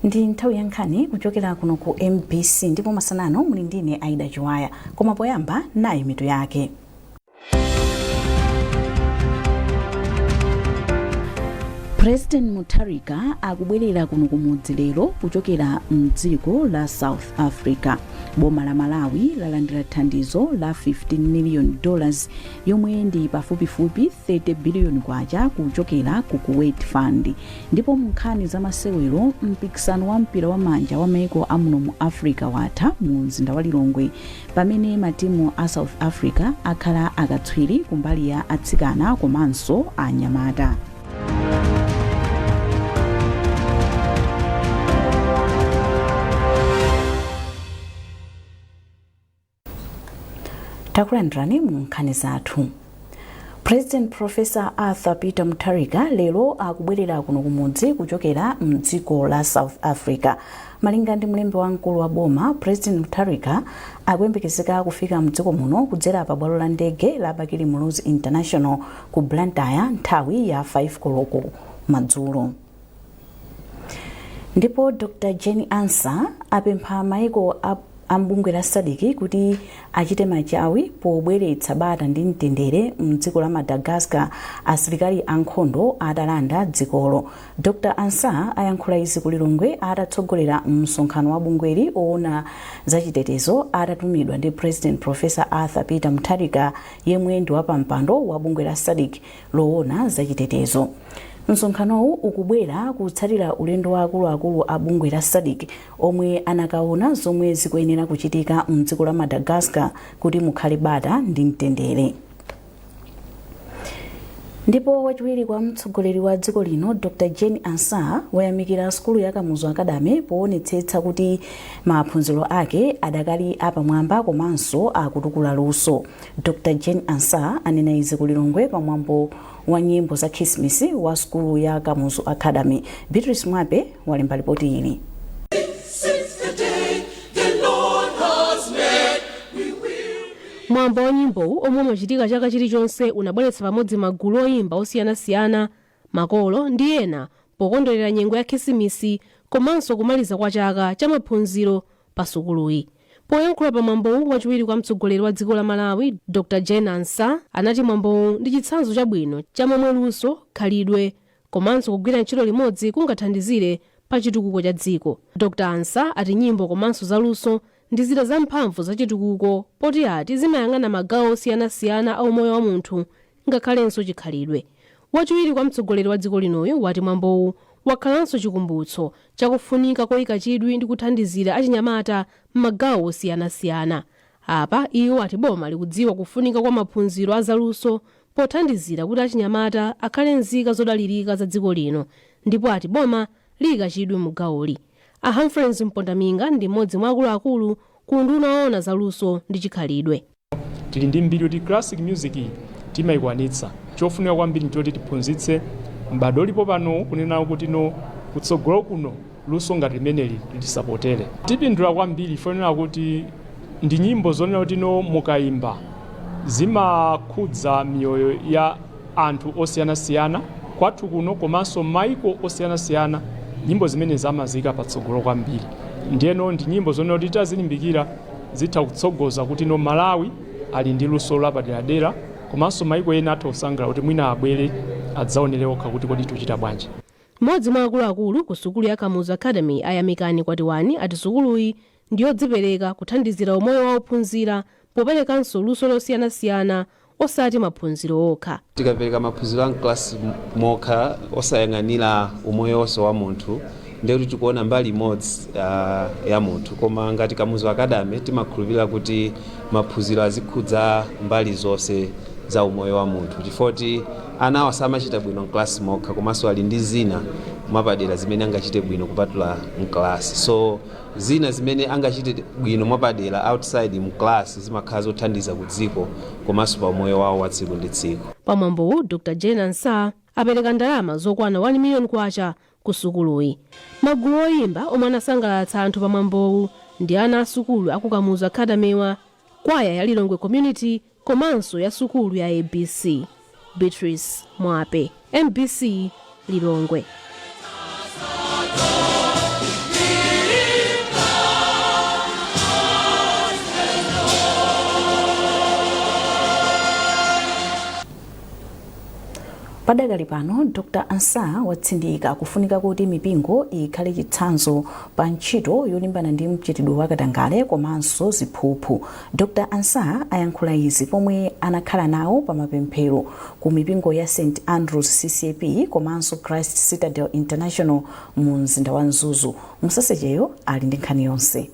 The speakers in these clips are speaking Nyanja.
Ndi nthawi ya nkhani kuchokera kuno ku MBC, ndipo masana ano muli ndine Aida Chiwaya. Koma poyamba, nayi mitu yake. President Mutharika akubwerera kuno kumudzi lero kuchokera mdziko la South Africa. Boma la Malawi lalandira thandizo la $15 million, yomwe ndi pafupifupi 30 biliyoni kwacha, kuchokera ku Kuwait Fund. Ndipo mu nkhani za masewero, mpikisano wa mpira wa manja wa maiko amuno mu Africa watha mu mzinda wa Lilongwe, pamene matimu a South Africa akhala akatswiri kumbali ya atsikana komanso anyamata. Takulandirani mu nkhani zathu. President Professor Arthur Peter Mutharika lero akubwerera kuno kumudzi kuchokera mdziko la South Africa. Malinga ndi mlembi wamkulu wa boma, President Mutharika akuyembekezeka kufika mdziko muno kudzera pa bwalo la ndege la Bakili Muluzi International ku Blantyre nthawi ya 5 koloko madzulo. Ndipo Dr Jane Ansah apempha maiko a mbungwe la SADC kuti achite machawi pobweretsa bata ndi mtendere mdziko la Madagascar asilikali ankhondo atalanda dzikolo. Dr Ansah ayankhula izi ku Lilongwe atatsogolera msonkhano wa bungweli owona zachitetezo, atatumidwa ndi President Professor Arthur Peter Mutharika, yemwe ndi wapampando wa bungwe la SADC lowona zachitetezo. Msonkhanowu ukubwera kutsatira ulendo wa akuluakulu a bungwe la SADC omwe anakaona zomwe zikuyenera kuchitika mdziko la Madagascar kuti mukhale bata ndi mtendere. Ndipo wachiwiri kwa mtsogoleri wa dziko lino, Dr Jane Ansah, wayamikira sukulu ya Kamuzu Academy poonetsetsa kuti maphunziro ake adakali apamwamba komanso akutukula luso. Dr Jane Ansah anena izi ku Lilongwe pamwambo wa nyimbo za Khisimitsi wa sukulu ya Kamuzu Academy. Beatrice Mwape walemba ripoti ili. The day the Lord has made. We will Mwambo wa nyimbowu, omwe umachitika chaka chilichonse, unabweretsa pamodzi magulu oyimba osiyanasiyana, makolo ndi ena pokondwerera nyengo ya Khisimitsi komanso kumaliza kwa chaka cha maphunziro pa sukuluyi. Poyankhula pa mwambowu, wachiwiri kwa mtsogoleri wa dziko la Malawi, Dr Jane Ansah, anati mwambowu ndi chitsanzo chabwino cha momwe luso, khalidwe komanso kugwira ntchito limodzi kungathandizire pa chitukuko cha dziko. Dr Ansah ati nyimbo komanso zaluso ndi zida zamphamvu za chitukuko, poti ati zimayang'ana magawo osiyanasiyana a umoyo wa munthu, ngakhalenso chikhalidwe. Wachiwiri kwa mtsogoleri wa dziko linoyo wati mwambowu wakhalanso chikumbutso chakufunika koyika chidwi ndi kuthandizira achinyamata m'magawo osiyanasiyana. Apa iwo ati boma likudziwa kufunika kwa maphunziro azaluso pothandizira kuti achinyamata akhale nzika zodalirika za dziko lino, ndipo ati boma liyika chidwi mu gawoli. A Humphreys Mpondaminga ndi mmodzi mwa akuluakulu ku unduna woona zaluso ndi chikhalidwe. Tili ndi mbiri kuti classic music iyi timayikwanitsa. Chofunika kwambiri nchoti tiphunzitse m'bado ulipo pano, kunena kuti no, kutsogolo kuno luso ngati limeneli lisapotere. Tipindula kwambiri fonera kuti ndi nyimbo zonena kuti no, mukayimba zimakhudza miyoyo ya anthu osiyanasiyana kwathu kuno komanso maiko osiyanasiyana. Nyimbo zimene zamazika patsogolo kwambiri, ndiyeno ndi nyimbo zonena kuti tazilimbikira zitha kutsogoza kuti no, Malawi ali ndi luso lapaderadera, komanso maiko ena atha kusangalala kuti mwina abwere adzaonere okha kuti kodi tikuchita bwanji. Mmodzi mwa akuluakulu ku sukulu ya Kamuzu Academy, Ayamikani Kwatiwani, ati sukuluyi ndi yodzipereka kuthandizira umoyo wa ophunzira poperekanso luso losiyanasiyana, osati maphunziro okha. Tikapereka maphunziro a mklasi mokha osayang'anira umoyonso wa munthu, ndiye kuti tikuona mbali imodzi ya munthu. Koma ngati Kamuzu Academy timakhulupirira kuti maphunziro azikhudza mbali zonse za umoyo wa munthu, chifukwa anawa samachita bwino mklasi mokha, komanso ali ndi zina mwapadera zimene angachite bwino kupatula mklasi. So zina zimene angachite bwino mwapadera outside mklasi zimakhala zothandiza ku dziko komanso pa umoyo wawo wa tsiku ndi tsiku. Pamwambowu, Dr Jane Ansah apereka ndalama zokwana 1 miliyoni kwacha ku sukuluyi. Magulu oyimba omwe anasangalatsa anthu pamwambowu ndi ana a sukulu aku Kamuzu Academy, kwaya ya Lilongwe Community komanso ya sukulu ya ABC. Beatrice Mwape, MBC, Lilongwe. Padakali pano, Dr Ansah watsindika kufunika kuti mipingo ikhale chitsanzo pa ntchito yolimbana ndi mchitidwe wa katangale komanso ziphuphu. Dr Ansah ayankhula izi pomwe anakhala nawo pa mapemphero ku mipingo ya St Andrews CCAP komanso Christ Citadel International mu mzinda wa Mzuzu. Musasecheyo ali ndi nkhani yonse.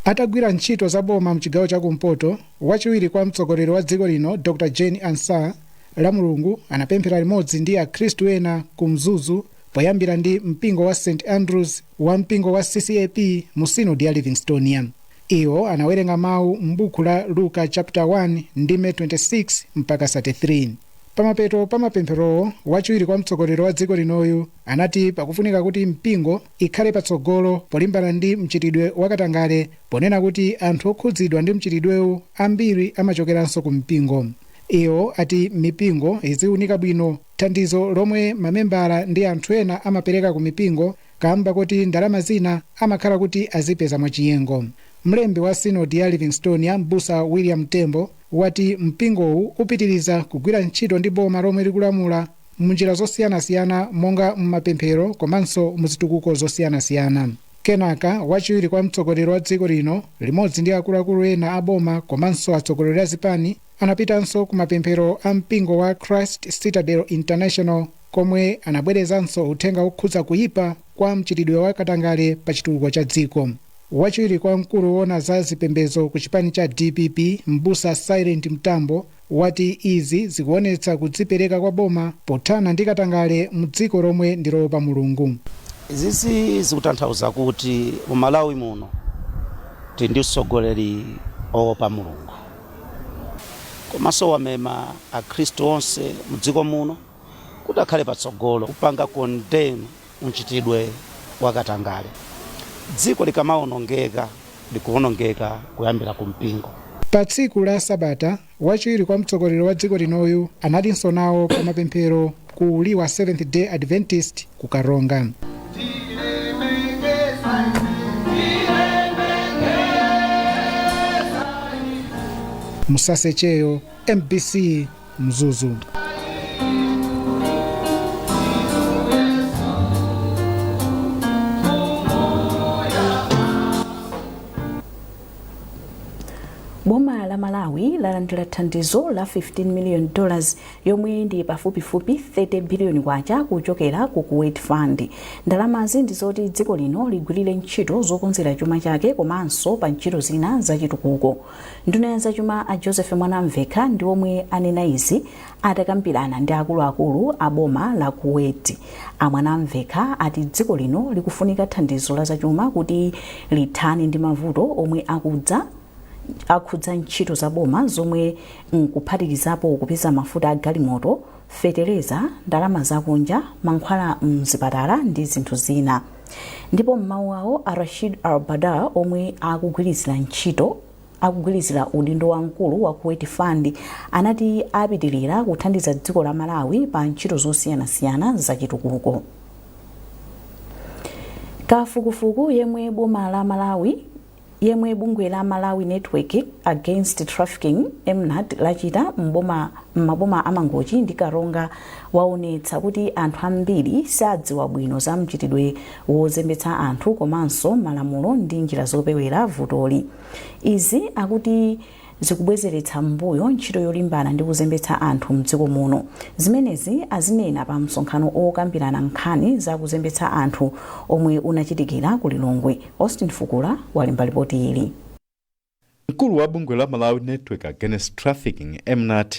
Atagwira ntchito za boma mchigawo chakumpoto, wachiwiri kwa mtsogoleri wa dziko lino Dr Jane Ansah la Mulungu anapemphera limodzi ndi Akhristu ena ku Mzuzu, poyambira ndi mpingo wa St Andrews wa mpingo wa CCAP mu Sinodi ya Livingstonia. Iwo anawerenga mawu m'buku la Luka chapter 1 ndime 26 mpaka 33. Pamapeto pa mapempherowo, wachiwiri kwa mtsogoleri wa dziko linoyu anati pakufunika kuti mpingo ikhale patsogolo polimbana ndi mchitidwe wakatangale, ponena kuti anthu okhudzidwa ndi mchitidwewu ambiri amachokeranso ku mpingo. Iwo ati mipingo iziwunika bwino thandizo lomwe mamembala ndi anthu ena amapereka ku mipingo, kamba kuti ndalama zina amakhala kuti azipeza mwachinyengo. Mlembi wa Sinodi ya Livingstonia, Mbusa William Tembo, wati mpingowu upitiriza kugwira ntchito ndi boma lomwe likulamula munjira zosiyanasiyana, monga mmapemphero komanso muzitukuko zosiyanasiyana. Kenaka wachiwiri kwa mtsogoleri wa dziko lino limodzi ndi akuluakulu ena a boma komanso atsogoleri a zipani anapitanso ku mapemphero a mpingo wa Christ Citadel International, komwe anabwerezanso uthenga wokhudza kuyipa kwa mchitidwe wa katangale pa chitukuko cha dziko. Wachiwiri kwa mkulu woona za zipembedzo ku chipani cha DPP, Mbusa Silent Mtambo, wati izi zikuonetsa kudzipereka kwa boma pothana ndi katangale mu dziko lomwe ndi loopa Mulungu. Izizi zikutanthauza kuti mu Malawi muno tili ndi mtsogoleri owopa Mulungu, komanso wamema Akhristu onse mu dziko muno kuti akhale patsogolo kupanga condemn mchitidwe wakatangale. Dziko likamawonongeka, likuwonongeka kuyambira ku mpingo. Pa tsiku la Sabata, wachiwiri kwa mtsogoleri wa dziko linoyu analinso nawo pa mapemphero ku Liwa Seventh Day Adventist ku Karonga. Musasecheyo, MBC, Mzuzu. Boma la Malawi lalandira thandizo la $15 million, yomwe ndi pafupifupi 30 biliyoni kwacha, kuchokera ku Kuwait Fund. Ndalamazi ndi zoti dziko lino ligwirire ntchito zokonzera chuma chake komanso pa ntchito zina zachitukuko. Nduna ya zachuma a Joseph Mwanamvekha ndi omwe anena izi atakambirana ndi akuluakulu a boma la Kuwait. A Mwanamvekha ati dziko lino likufunika thandizo la zachuma kuti lithane ndi mavuto omwe akudza akhudza ntchito za boma, zomwe nkuphatikizapo kupeza mafuta a galimoto, fetereza, ndalama zakunja, mankhwala mzipatala ndi zinthu zina. Ndipo m'mawu awo, a Rashid Al Badar, omwe akugwirizira ntchito akugwirizira udindo wamkulu wa Kuwait Fund, anati apitirira kuthandiza dziko la Malawi pa ntchito zosiyanasiyana zachitukuko. Kafukufuku yemwe boma la Malawi yemwe bungwe la Malawi Network Against Trafficking, MNAT, lachita m'maboma a Mangochi ndi Karonga waonetsa kuti anthu ambiri sadziwa bwino za mchitidwe wozembetsa anthu komanso malamulo ndi njira zopewera vutoli. Izi akuti zikubwezeretsa mbuyo ntchito yolimbana ndi kuzembetsa anthu mdziko muno. Zimenezi azinena pa msonkhano okambirana nkhani za kuzembetsa anthu omwe unachitikira ku Lilongwe. Austin Fukula walemba ripoti ili. Mkulu wa bungwe la Malawi Network Against Trafficking, MNAT,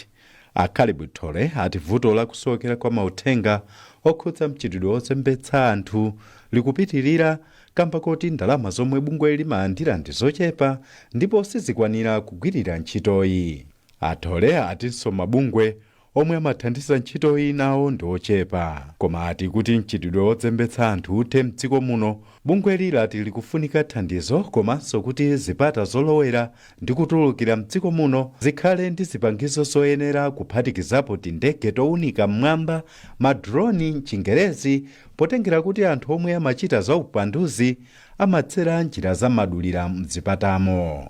a Caleb Thole, ati vuto la kusowekera kwa mauthenga okhudza mchitidwe wozembetsa anthu likupitirira kamba koti ndalama zomwe bungwe limalandira ndi zochepa ndipo sizikwanira kugwirira ntchitoyi. A Thole atinso mabungwe omwe amathandiza ntchitoyi nawo ndi ochepa, koma ati kuti mchitidwe wodzembetsa anthu uthe mdziko muno, bungweli lati likufunika thandizo komanso kuti zipata zolowera ndi kutulukira mdziko muno zikhale ndi zipangizo zoyenera, kuphatikizapo tindege towunika mmwamba, ma drone mchingerezi, potengera kuti anthu omwe amachita zaupanduzi amatsera njira zamadulira mzipatamo.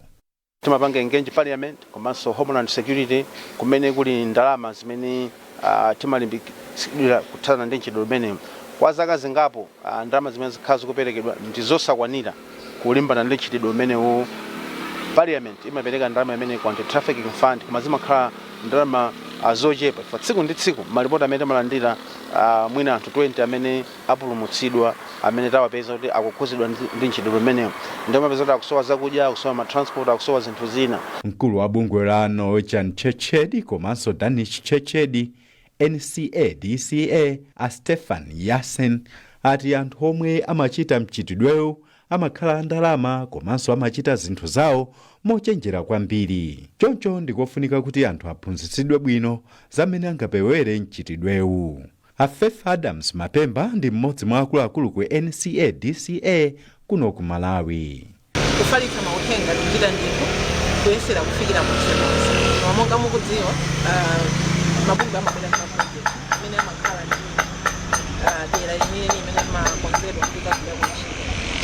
Timapanga engage Parliament komanso Homeland Security, kumene kuli ndalama zimene Kukwaniritsidwira kuthana ndi mchitidwe umenewu kwa zaka zingapo, ndalama zimene zikhala zikuperekedwa ndi zosakwanira kulimbana ndi mchitidwe umenewu. Parliament imapereka ndalama imene ku anti-trafficking fund, koma zimakhala ndalama zochepa fa tsiku ndi tsiku malipoti amene timalandira, mwina anthu 20 amene apulumutsidwa amene tawapeza kuti akukhuzidwa ndi mchitidwe umenewu, ndi amapeza kuti akusowa zakudya, akusowa matransport, akusowa zinthu zina. Mkulu wa bungwe la Norwegian Church Aid komanso Danish Church Aid, NCADCA, a Stefan Yassen ati anthu omwe amachita mchitidwewu amakhala ndalama komanso amachita zinthu zawo mochenjera kwambiri. Choncho ndikofunika kuti anthu aphunzitsidwe bwino zamene angapewere mchitidwewu. A Faith Adams Mapemba ndi mmodzi mwa akuluakulu ku NCADCA kuno ku Malawi. Kufalitsa mauthenga tikuchita ndithu, kuyesera kufikira ponseponse, koma monga mukudziwa, mabungwe amabwera ndi maproject amene amakhala ndi dera limene imene limakonzedwa kuti kagwira ntchito,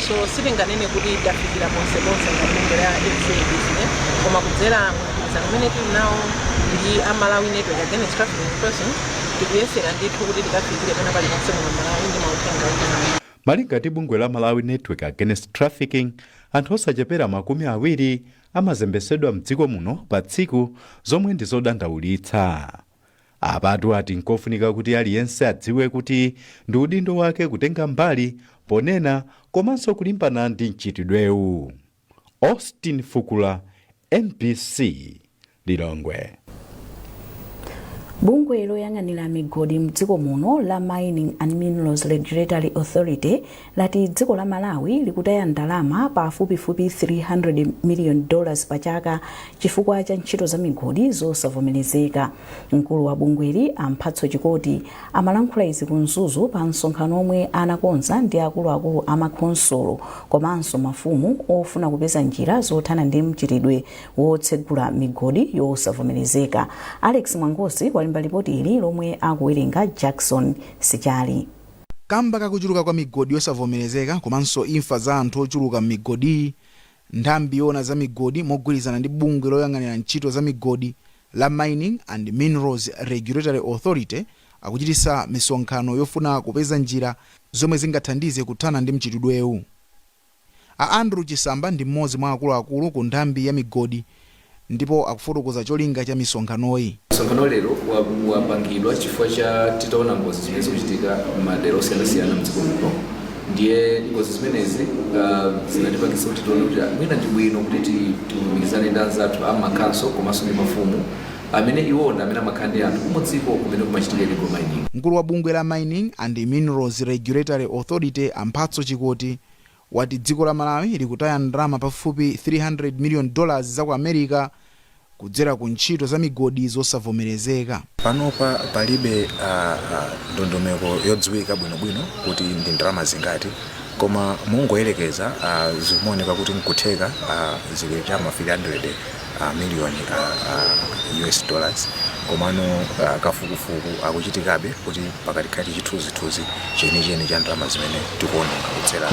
so sitinganene kuti tafikira ponseponse ngati bungwe la NCADCA, koma kudzera mgwirizano umene tili nawo ndi a Malawi Network Against Trafficking in Persons, tikuyesera ndithu kuti tikafikire pena paliponse muno Malawi ndi mauthenga otani. Malinga ndi bungwe la Malawi Network Against Trafficking, anthu osachepera 20 amazembesedwa mdziko muno pa tsiku, zomwe ndi zodandaulitsa. Apatu ati nkofunika kuti aliyense adziwe kuti ndi udindo wake kutenga mbali ponena komanso kulimbana ndi mchitidwewu. Austin Fukula, MBC, Lilongwe. Bungwe loyang'anira migodi mdziko muno la Mining and Minerals Regulatory Authority lati dziko la Malawi likutaya ndalama pafupifupi $300 million pa chaka chifukwa cha ntchito za migodi zosavomerezeka. Mkulu wa bungweli, Amphatso Chikoti, amalankhula izi ku Mzuzu pa msonkhano omwe anakonza ndi akuluakulu a makhonsolo komanso mafumu ofuna kupeza njira zothana ndi mchitidwe wotsegula migodi yosavomerezeka. Alex Mwangosi walemba ripoti ili lomwe akuwerenga Jackson Sichali. Kamba kakuchuluka kwa migodi yosavomerezeka komanso imfa za anthu ochuluka m'migodiyi, nthambi yoona za migodi mogwirizana ndi bungwe loyang'anira ntchito za migodi la Mining and Minerals Regulatory Authority akuchitisa misonkhano yofuna kupeza njira zomwe zingathandize kuthana ndi mchitidwewu. A Andrew Chisamba ndi mmodzi mwa akuluakulu ku nthambi ya migodi ndipo akufotokoza cholinga cha misonkhanoyi. Msonkhano lero wapangidwa chifukwa cha titaona ngozi zimene zikuchitika m'madera osiyanasiyana mdziko muno. Ndiye ngozi zimenezi zinatipangitsa kuti tione kuti mwina ndi bwino kuti tilumikizane ndi anzathu amakhanso komanso ndi mafumu amene iwona amene amakhala ndi anthu kumudziko kumene kumachitika illegal mining. Mkulu wa bungwe la Mining and Minerals Regulatory Authority, Amphatso Chikoti, wati dziko la Malawi likutaya ndalama pafupi $300 million za ku America kudzera ku ntchito za migodi zosavomerezeka. Panopa palibe ndondomeko yodziwika bwinobwino kuti ndi ndalama zingati, koma mungoyerekeza, zikumaoneka kuti nkutheka zili chama 300 million US dollars, komano kafukufuku akuchitikabe kuti pakati chithunzithunzi chenicheni cha ndalama zimene tikuononga kudzera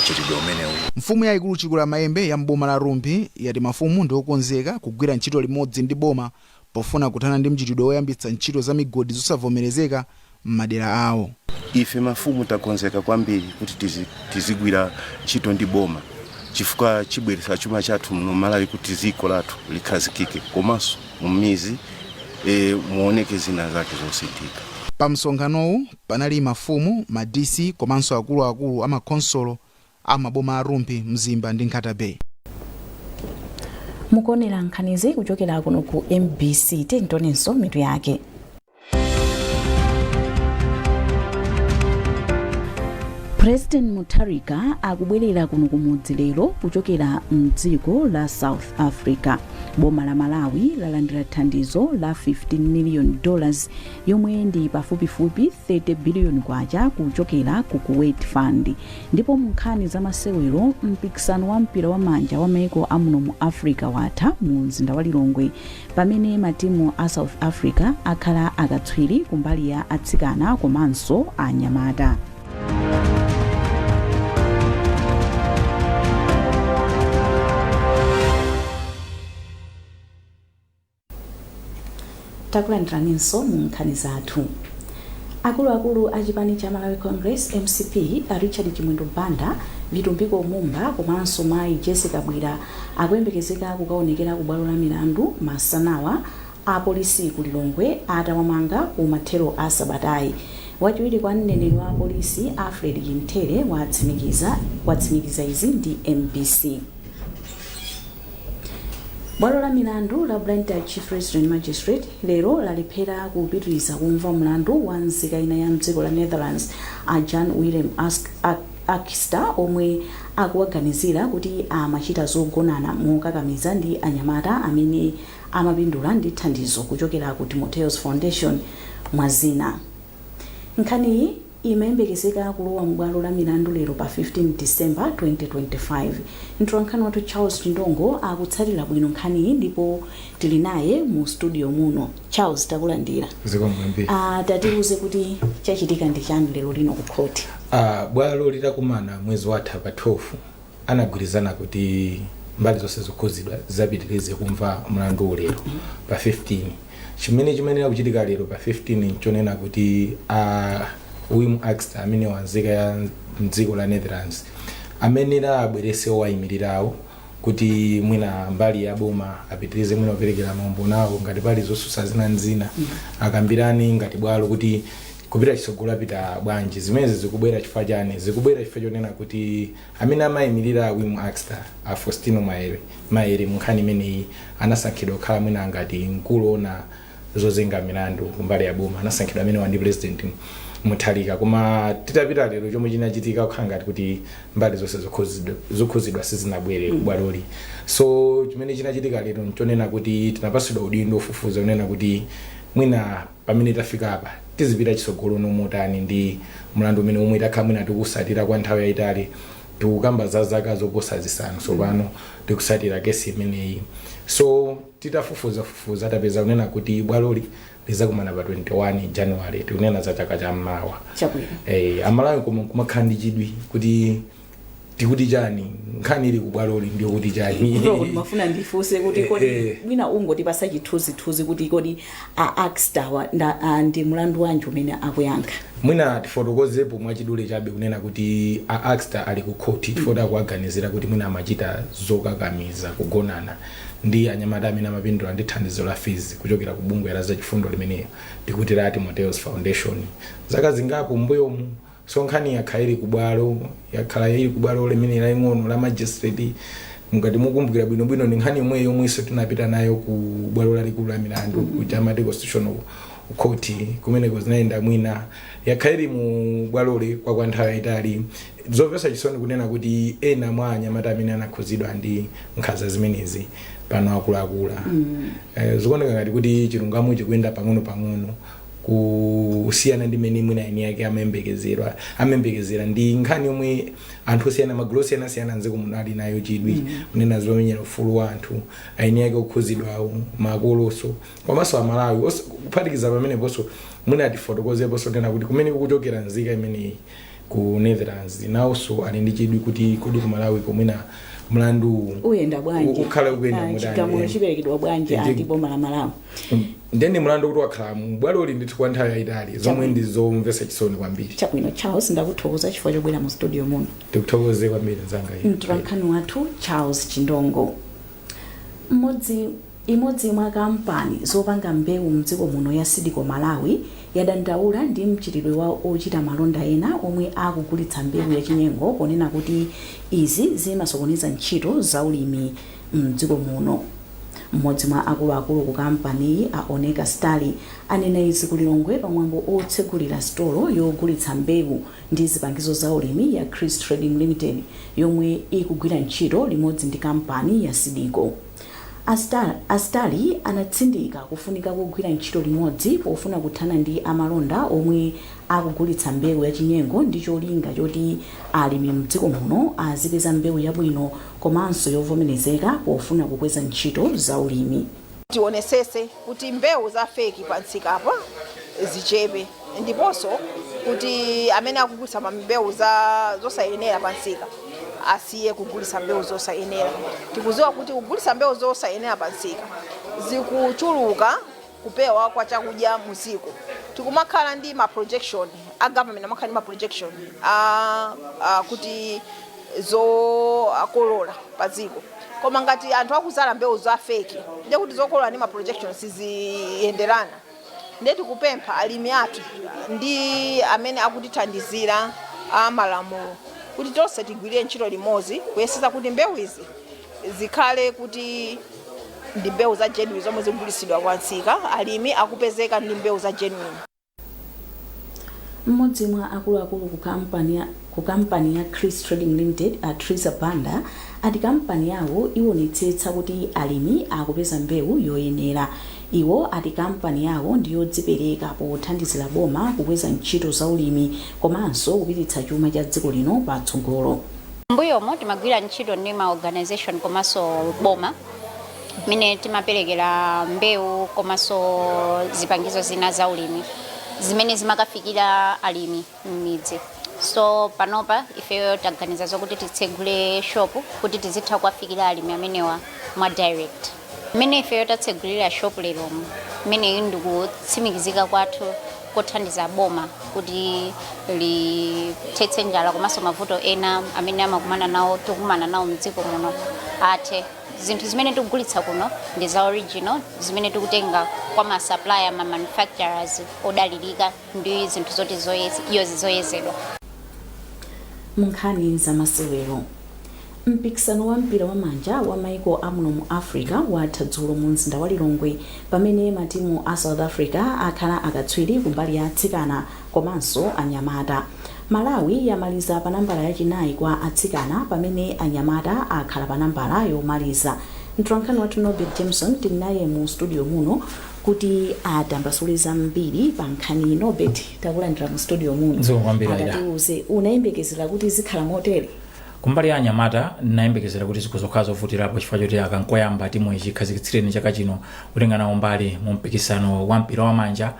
mchitidwe umenewu. Mfumu yayikulu Chikula Mayembe ya mboma la Rumphi yati mafumu ndi okonzeka kugwira ntchito limodzi ndi boma pofuna kuthana ndi mchitidwe woyambitsa ntchito za migodi zosavomerezeka m'madera awo. Ife mafumu takonzeka kwambiri kuti tizigwira ntchito ndi boma, chifukwa chibweretsa chuma chathu muno Malawi kuti dziko lathu likhazikike, komanso mumizi muoneke zina zake zosinthika. Pa msonkhanowu panali mafumu, ma DC komanso akuluakulu amakhonsolo amaboma a Rumphi, Mzimba ndi Nkhata Bay. Mukuonera nkhanizi kuchokera kuno ku MBC. Tionenso mitu yake. President Mutharika akubwerera kuno kumudzi lero kuchokera mdziko la South Africa. Boma la Malawi lalandira thandizo la $15 million, yomwe ndi pafupifupi 30 billion kwacha, kuchokera ku Kuwait Fund. Ndipo mu nkhani za masewero, mpikisano wa mpira wa manja wa maiko amuno mu Africa watha mu mzinda wa Lilongwe, pamene matimu a South Africa akhala akatswiri kumbali ya atsikana komanso anyamata. Takulandiraninso mu nkhani zathu. Akuluakulu a chipani cha Malawi Congress, MCP, a Richard Chimwendo Banda, Vitumbiko Mumba komanso mayi Jessica Bwira akuyembekezeka kukaonekera ku bwalo la milandu masanawa, apolisi ku Lilongwe atawamanga ku mathero a sabatayi. Wachiwiri kwa mneneri wa apolisi, Alfred Chintere, watsimikiza izi ndi MBC. Bwalo la milandu la Blantyre Chief Resident Magistrate lero lalephera kupitiriza kumva mlandu wa nzika ina ya mdziko la Netherlands, a Jan Willem Akster, omwe akuwaganizira kuti amachita zogonana mokakamiza ndi anyamata amene amapindula ndi thandizo kuchokera ku Timotheus Foundation, mwazina. Nkhaniyi imayembekezeka kulowa m'bwalo la milandu lero pa 15 December 2025. Mtolankhani wathu Charles Chindongo akutsatira bwino nkhaniyi ndipo tili naye mu studio muno. Charles, takulandira. Zikomo kwambiri. Tatiuze kuti chachitika ndi chani lero lino ku khoti? Bwalo litakumana mwezi watha pa 12, anagwirizana kuti mbali zonse zokhuzidwa zapitirize kumva mlandu lero pa 15. Chimene chimayenera kuchitika lero pa 15 nchonena kuti Wim Akster, amene wanzika ya mdziko la Netherlands, amenera abwerese owayimirirawo kuti mwina mbali ya boma apitirize mwina kuperekera maumboni awo, ngati pali zosusa zina nzina akambirane ngati bwalo kuti kupita chitsogolo apita bwanji. Zimenezi zikubwera chifukwa chani? Zikubwera chifukwa chonena kuti amene amayimirira Wim Akster, a Faustino Maere Maere, mu nkhani imeneyi anasankhidwa kukhala mwina ngati mkulu ona zozenga milandu kumbali ya boma. Anasankhidwa amene wandi President Mutharika. Koma titapita lero, chomwe chinachitika kukhala ngati kuti mbali zonse zokhuzidwa sizinabwere kubwaloli. So chimene chinachitika lero nchonena kuti tinapasidwa udindo ofufuza kunena kuti mwina pamene tafika apa tizipita chitsogolo nomotani ndi mlandu umene omwe takhala mwina tikusatira kwa nthawi yayitali. Tikukamba za zaka zoposa 5 tsopano tikusatira kesi imeneyi. So titafufuzafufuza tapeza kunena kuti bwaloli lizakumana pa 21 January, tikunena za chaka cha mmawa. Amalawi koma kumakhala ndi chidwi kuti tikuti chani, nkhani ili kubwaloli ndiyo kuti chani? Kuti mafuna ndifunse kuti kodi mwina ungotipasa chithunzithunzi kuti kodi a Akster ndi mlandu wanji umene akuyankha? Mwina tifotokozepo mwachidule chabe kunena kuti a Akster ali ku khoti chifukwa akuaganizira kuti mwina amachita zokakamiza kugonana ndi anyamata amene amapindula ndi thandizo la fees kuchokera ku bungwe la zachifundo limeneyo ndikuti la Timotheus Foundation zaka zingapo mbuyomu. So nkhani yakhala ili kubwalo, yakhala ili kubwalo limene laing'ono la magistrate. Mukati mukumbukira bwinobwino, ndi nkhani yomwe yomwenso tinapita nayo ku bwalo lalikulu la milandu ku Amati Constitutional Court. Kumeneko zinayenda mwina, yakhala ili mu bwaloli kwa nthawi yayitali. Zomvetsa chisoni kunena kuti ena mwa anyamata amene anakhuzidwa ndi nkhanza zimenezi pano akuluakula. Zikuoneka ngati kuti chilungamo chikuyenda pang'ono pang'ono kusiyana ndi mmene mwina eni yake amayembekezera. Ndi nkhani yomwe anthu osiyana, magulu osiyanasiyana mdziko muno ali nayo chidwi, kunena zomenyera ufulu wa anthu, eni yake okhuzidwawo, makoloso komanso Amalawi. Kuphatikiza pameneponso, mwina tifotokozeponso tena kuti kumene kukuchokera nzika imeneyi ku Netherlands nawonso ali ndi chidwi kuti kodi ku Malawi komwena mlandu uyenda bwanji? Ukhala ukuyenda motani? Chigamulo chiperekedwa bwanji andi boma la Malawi? Ndeni mlandu kuti wakhala m'bwaloli ndithu kwa nthawi yayitali, zomwe ndi zomvetsa chisoni kwambiri. Chabwino, Charles, ndakuthokoza chifukwa chobwera mu studio muno. Tikuthokoze kwambiri, mzanga iyi. Mtolankhani wathu Charles Chindongo. Imodzi mwa kampani zopanga mbewu mdziko muno ya Seed Co Malawi yadandaula ndi mchitidwe wa ochita malonda ena omwe akugulitsa mbewu yachinyengo, ponena kuti izi zimasokoneza ntchito zaulimi mdziko muno. Mmodzi mwa akuluakulu ku kampaniyi, a Oneka Stali, anena izi ku Lilongwe pamwambo otsegulira sitolo yogulitsa mbewu ndi zipangizo za ulimi ya Chris Trading Limited, yomwe ikugwira ntchito limodzi ndi kampani ya Seed Co. Astali anatsindika kufunika kugwira ntchito limodzi pofuna kuthana ndi amalonda omwe akugulitsa mbewu yachinyengo, ndi cholinga choti alimi mdziko muno azipeza mbewu yabwino komanso yovomerezeka pofuna kukweza ntchito za ulimi. Tionesese kuti mbewu za fake pa msikapa zichepe, ndiponso kuti amene akugulitsa ma mbewu za zosayenera pa msika asiye kugulitsa mbewu zosayenera. Tikudziwa kuti kugulitsa mbewu zosayenera pa msika zikuchuluka kupewa kwa chakudya muziko. Tikumakhala ndi ma projection a government, amakhala ndi ma projection a kuti zokolola pa dziko, koma ngati anthu akuzala mbewu za fake, ndiye kuti zokolola ndi ma projection siziyenderana. Ndiye tikupempha alimi athu ndi amene akutithandizira a malamulo kuti tonse tigwirire ntchito limodzi kuyesesa kuti mbewu izi zikhale kuti ndi mbewu za genuine zomwe zikugulitsidwa kwa msika, alimi akupezeka ndi mbewu za genuine. Mmodzi mwa akuluakulu ku kampani ya Chris Trading Limited, a Trisa Banda, ati kampani yawo iwonetsetsa kuti alimi akupeza mbewu yoyenera. Iwo ati kampani yawo ndiyodzipereka pothandizira boma kukweza ntchito za ulimi komanso kupititsa chuma cha dziko lino patsogolo. Mbuyomo timagwira ntchito ndi ma organization komanso boma, mmene timaperekera mbewu komanso zipangizo zina za ulimi zimene zimakafikira alimi m'midzi. So panopa ifeyo taganiza zokuti titsegule shop kuti tizitha kuwafikira alimi amenewa mwa direct. Mmene ifeyo tatsegulira shop leromu, mmeneyi ndikutsimikizika kwathu kothandiza boma kuti lithetse njala komanso mavuto ena amene amakumana nawo, tikumana nawo mdziko muno athe. Zinthu zimene tikugulitsa kuno ndi za original, zimene tikutenga kwa ma supplier, ma manufacturers odalirika, ndi zinthu zoti zoyezedwa. Mu nkhani zamasewero, mpikisano wa mpira wa manja wa maiko amuno mu Africa watha dzulo mu mzinda wa Lilongwe, pamene matimu a South Africa akhala akatswiri kumbali ya atsikana komanso anyamata. Malawi yamaliza pa nambala yachinayi kwa atsikana, pamene anyamata akhala pa nambala yomaliza. Mtolankhani wathu Norbert Jameson tili naye mu studio muno kuti atambasule zambiri pa nkhani. Norbert, takulandira mu studio muno. Zikomo kwambiri, Aida. Atatiuze, unayembekezera kuti zikhala motere? Kumbali ya anyamata, ndinayembekezera kuti zikuzokhala zovutirapo, chifukwa choti akankoyamba timu ichikhazikitsireni chaka chino kutenga nawo mbali mu mpikisano wa mpira wa manja,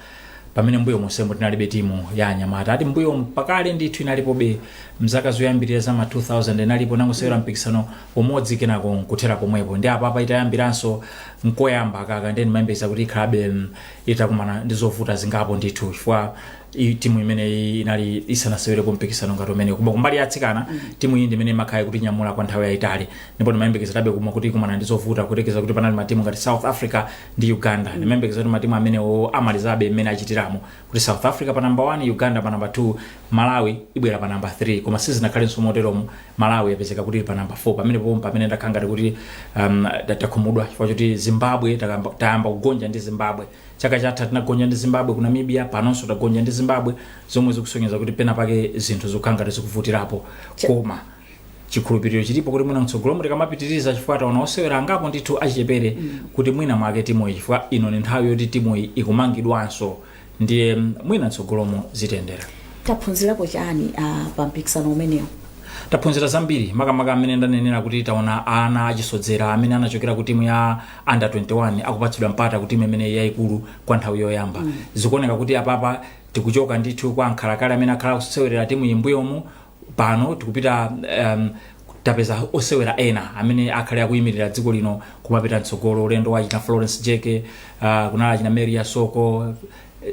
pamene mbuyo monsemo tinalibe timu ya anyamata. Ati mbuyo pakale ndithu inalipobe, mzaka zoyambirira za ma 2000 inalipo, nangosewera mpikisano umodzi kenako nkuthera pomwepo. Ndi apapa itayambiranso nkoyamba kaka, ndiye ndimayembekeza kuti ikhalabe itakumana ndi zovuta zingapo ndithu, chifukwa timu imeneyi inali isanasewerepo mpikisano ngati umene. Koma kumbali ya atsikana, timu iyi ndimene imakhala kuti nyamula kwa nthawi yayitali, ndipo ndimayembekezerabe kuma kuti ikumana ndi zovuta, kutekeza kuti panali matimu ngati South Africa ndi Uganda. Ndimayembekeza kuti matimu amenewo amalizabe mmene achitiramo, kuti South Africa pa namba 1, Uganda pa namba 2, Malawi ibwera pa namba 3, koma sizinakhalenso moteromo. Malawi yapezeka kuti ili pa namba 4. Pamene pomwe pamene ndakhala ngati kuti takhumudwa, chifukwa choti Zimbabwe tayamba kugonja ndi Zimbabwe. Chaka chatha tinagonja ndi Zimbabwe ku Namibia, panonso tagonja ndi Zimbabwe, zomwe zikusonyeza kuti pena pake zinthu zikukhala ngati zikuvutirapo. Koma chikhulupiriro chilipo kuti mwina mtsogolomo tikamapitiriza, chifukwa taona osewera angapo ndithu achichepere, kuti mwina mwake timuyi, chifukwa ino ni nthawi yoti timuyi ikumangidwanso, ndiye mwina mtsogolomo zitendera. Taphunzirapo chani pa mpikisano umenewu? Taphunzira zambiri, makamaka amene ndanenera kuti taona ana achisodzera amene anachokera ku timu ya under 21 akupatsidwa mpata ku timu imene yayikulu kwa nthawi yoyamba. Zikuoneka kuti apapa tikuchoka ndithu kwa nkhalakale amene akhala kusewerera timu iyi mbuyomu. Pano tikupita, tapeza osewera ena amene akhale akuyimirira dziko lino kumapita mtsogolo, ulendo wa achina Florence Jeke, kunali achina Maria Soko,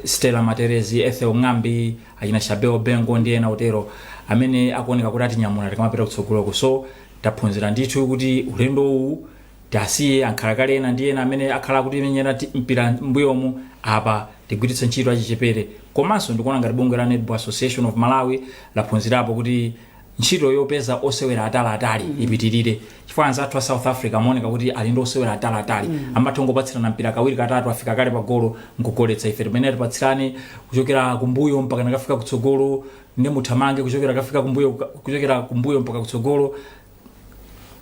Stella Materezi, Ethel Ng'ambi, achina Shabeo Bengo ndi ena otero amene akuoneka kuti atinyamula tikamapita kutsogoloko. So taphunzira ndithu kuti ulendo uwu tasiye ankhalakale ena ndi ena amene akhala akutimenyera mpira mbuyomu, apa tigwiritse ntchito achichepere. Komanso ndikuona ngati bungwe la Netball Association of Malawi laphunzirapo kuti ntchito yopeza osewera ataliatali ipitirire, chifukwa anzathu a South Africa amaoneka kuti ali ndi osewera ataliatali, amatha kungopatsirana mpira kawiri katatu, afika kale pa golo nkugoletsa. Ife timene tipatsirane kuchokera kumbuyo mpaka nakafika kutsogolo, ndi muthamange kuchokera kafika kumbuyo, kuchokera kumbuyo mpaka kutsogolo,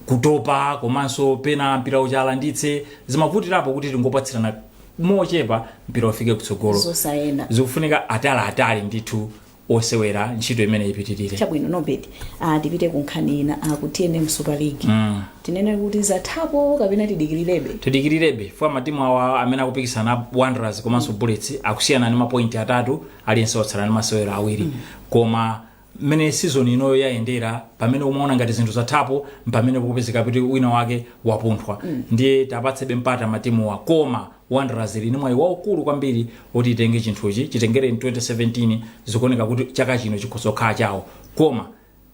kutopa, komanso pena mpira uchalanditse zimavutirapo kuti tingopatsirana mochepa mpira ufike kutsogolo. Zosayenda. Zikufunika ataliatali ndithu osewera, ntchito imene ipitirire. Chabwino, Norbert, tipite ku nkhani ina, ku TNM Super League. Tinene kuti zathapo kapena tidikirirebe? Tidikirirebe, chifukwa matimu awa amene akupikisana, Wanderers komanso Bullets, akusiyana ndi mapointi 3, aliyense watsala ndi masewero awiri. Koma mmene season inoyo yayendera, pamene umaona ngati zinthu zathapo, pamene kukupezeka kuti wina wake wapunthwa. Ndiye tapatsebe mpata matimuwa, koma Wanderers ili ndi mwayi waukulu kwambiri woti itenge chinthuchi chitengere in 2017. Zikuoneka kuti chaka chino chikhoza kukhala chawo, koma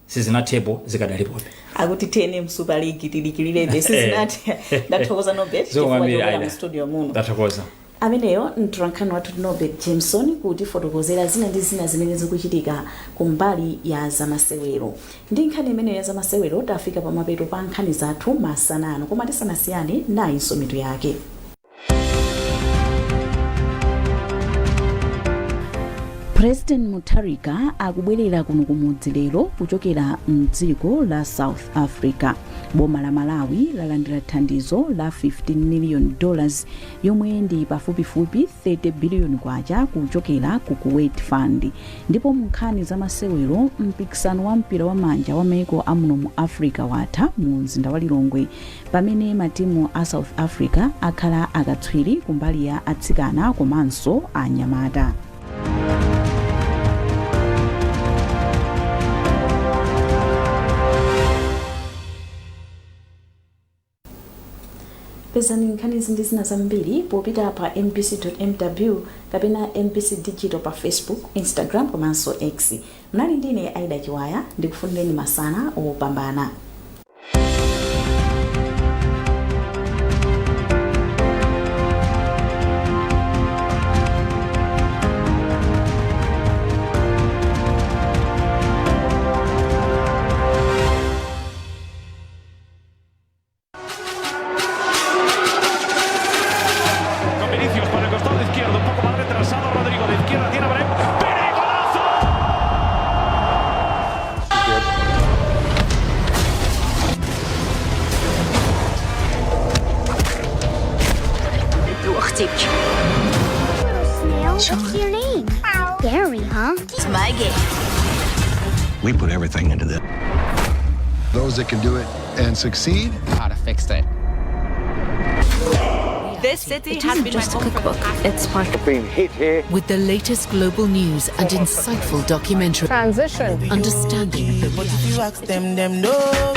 sizinathepo, zikadalipobe. Akuti TNM Super League tilikilirebe, sizinathe. Ndathokoza, Nobert, Zikomo chifukwa kwambiri, chobwera Aida. mu studio muno. Ndathokoza. Ameneyo mtolankhani wathu Nobert Jameson kutifotokozera zina ndi zina zimene zikuchitika kumbali ya zamasewero. Ndi nkhani imeneyo ya zamasewero tafika pamapeto pa nkhani zathu masana ano, koma tisanasiyane, nayinso mitu yake. President Mutharika akubwerera kuno kumudzi lero kuchokera mdziko la South Africa. Boma la Malawi lalandira thandizo la $15 million, yomwe ndi pafupifupi 30 billion kwacha, kuchokera ku Kuwait Fund. Ndipo mu nkhani za masewero, mpikisano wa mpira wa manja wa maiko amuno mu Africa watha mu mzinda wa Lilongwe, pamene matimu a South Africa akhala akatswiri kumbali ya atsikana komanso anyamata. Pezani nkhanizi ndi zina zambiri popita pa mbc.mw kapena MBC Digital pa Facebook, Instagram komanso X. Mnali ndine Aida Chiwaya, ndikufunireni masana opambana. Con Vinicius por el costado izquierdo, un poco más retrasado Rodrigo, de izquierda tiene a Brahim. ¡Pere, golazo! Snail, what's your name? Gary, huh? It's my game. We put everything into this. Those that can do it and succeed. How to fix it. This city It has isn't been just my a home for the cookbook, past it's part Being hit here. With the latest global news and insightful documentary. Transition. Understanding the But if you ask them, them know.